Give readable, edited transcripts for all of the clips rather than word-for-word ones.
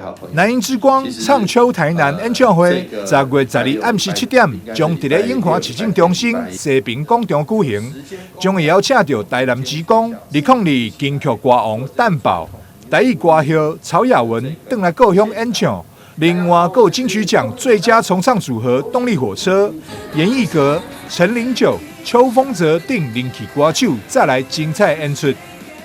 好朋友。南音之光唱秋台南演唱會，10月12暗時7點，將佇咧永華市政中心西平廣場舉行，將會邀請著台南之光、2002金曲歌王蛋寶、台語歌后曹雅雯轉來故鄉演唱。另外，閣有金曲獎最佳重唱組合動力火車、閻奕格、陳零九、邱鋒澤等人氣歌手再來精彩演出。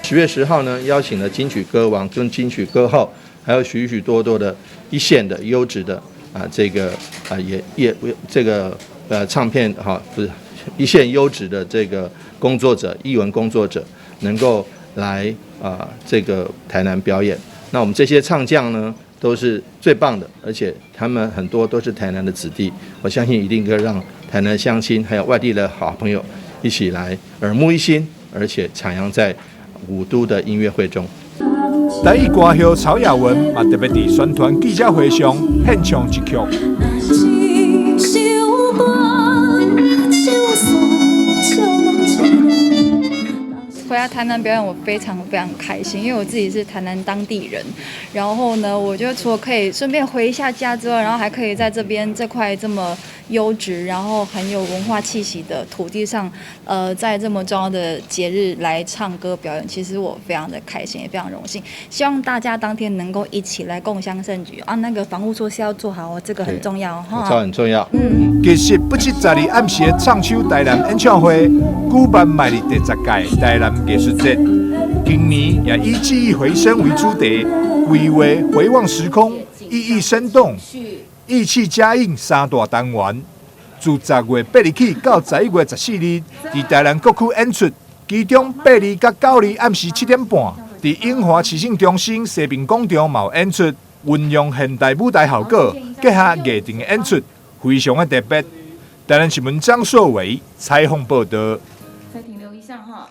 10月10號呢，邀請了金曲歌王跟金曲歌后，還有許許多多的一線的優質的啊，這個啊也也這個唱片哈，不是一線優質的這個工作者、藝文工作者，能夠來啊這個台南表演。那我們這些唱將呢，都是最棒的，而且他們很多都是台南的子弟，我相信一定可以讓台南鄉親還有外地的好朋友一起來耳目一新，而且徜徉在五都的音樂會中。台語歌后曹雅雯嘛特別佇宣傳記者會上獻唱一曲。一首歌，唱訴笑回來台南表演，我非常非常開心，因為我自己是台南當地人。然後呢，我覺得除了可以順便回一下家之外，然後還可以在這邊這塊這麼優質，然後很有文化氣息的土地上，在這麼重要的節日來唱歌表演，其實我非常的開心，也非常榮幸。希望大家當天能夠一起來共襄盛舉啊！那個防護措施要做好哦，這個很重要哈。口罩很重要。嗯。其實不止十二暗時的唱秋台南演唱會，舉辦邁入第10屆台南藝術節，今年也以記憶回聲為主題，規劃回望時空，意義生動，意氣嘉應三大單元。自10月8日起到11月14日，佇台南各區演出，其中8日佮9日暗時7點半，佇永華市政中心西平廣場嘛有演出，運用現代舞台效果，結合藝陣的演出，非常的特別。台南新聞張碩偉採訪報道。再停留一下哈。